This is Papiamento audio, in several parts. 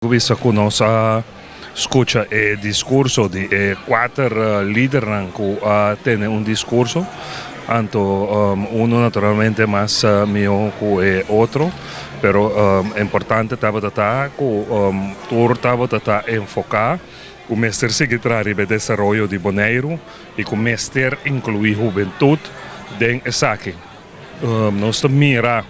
Bisa ku nos a skucha e diskurso di e kuater lidernan ku a tene un diskurso, anto unu naturalmente mas mihó ku e otro, pero importante tabata ta ku tur tabata ta enfoká ku mester sigui traha riba e desaroyo di Boneiru i ku mester inkluí hubentut den esaki. Nos ta mira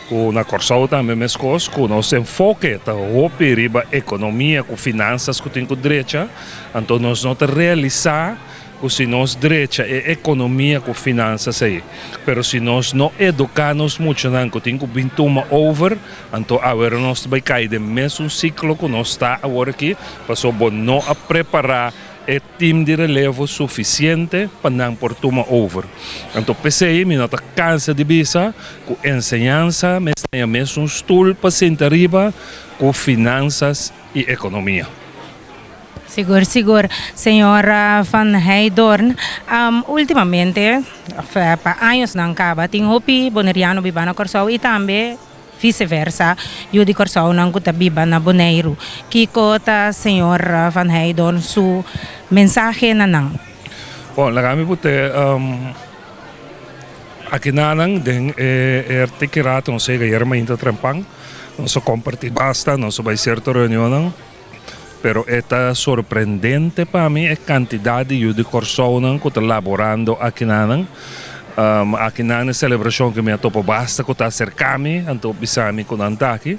ku na Kòrsou tambe meskos ku nos enfoke ta hopi riba ekonomia ku finansas ku tin ku drecha, anto nos no ta realisá ku si nos drecha e ekonomia ku finansas ei, pero si nos no eduká nos muchanan ku tin ku bin tuma over, anto awe nos ta bai kai den mesun siklo ku nos ta awor aki, pasobra bo no a prepará e team di relevo sufisiente pa nan por tuma over. Anto p'esei mi no ta kansa di bisa ku enseñansa mester haña mesun stul pa sinta riba ku finansas i ekonomia. Sigur sigur señor Van Heydoorn. Ultimamente of pa añosnan kaba tin hopi boneriano biba na Kòrsou i tambe Vice versa, yu di Kòrsounan ku ta biba na Boneiru. Kiko ta señor Van Heydoorn su mensahe na nan? Bon, laga mi put'e aki nanan den e tiki rato nos a yega ayer mainta trempan, nos a kompartí basta, nos a bai sierto reunionnan, pero e ta sorprendente pa mi e kantidat di yu di Kòrsounan ku ta laborando aki nanan. Aki nan e selebrashon ku mi a topa basta ku ta aserká mi, anto bisa mi ku nan ta aki.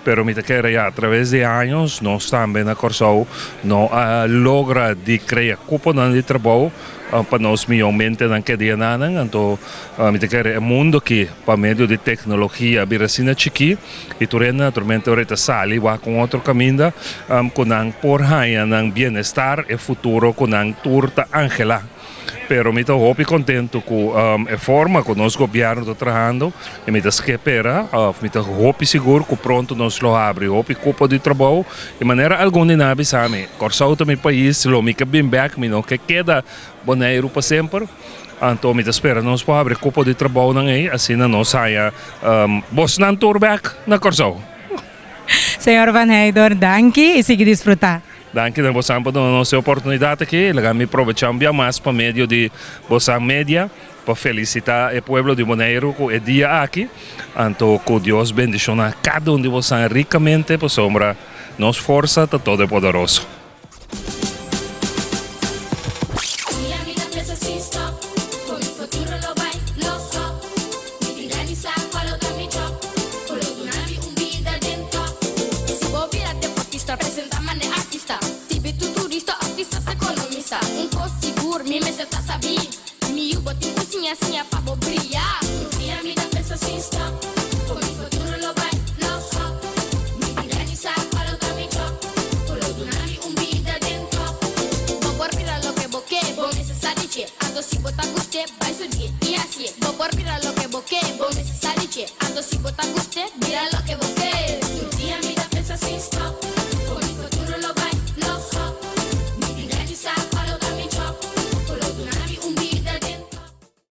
Pero mi ta kere ya atraves di años nos tambe na Kòrsou no a logra di krea kuponan di trabou pa nos mihó mentenan ke dia nanan. Anto mi ta kere e mundo aki pa medio di teknologia a bira asina chikí i tur hende naturalmente ora e ta sali wak un otro kaminda ku nan por haña nan bienestar, e futuro ku nan tur ta anhelá. Pero mi ta hopi contento cu e forma cu nos gobierno ta trahando y mi ta skepera of mi ta hopi sigur cu pronto nos lo habri hopi cupo di trabou y manera algun di nan a bisa mi, Corsou ta mi pais, lo mi ke bin bek, mi no ke keda Boneiru pa semper, anto mi ta spera nos por habri cupo di trabounan ey asina nos haya bosnan tur bek na Corsou. Señor Van Heydorn, danki y sigui disfruta. Danki na bosan pa duna nos e oportunidat aki. Laga mi probechá un bia mas pa medio di bosan media pa felisitá e pueblo di Boneiru ku e dia aki. Anto ku Dios bendishoná kada un di bosan rikamente pasobra nos forsa ta Todopoderoso.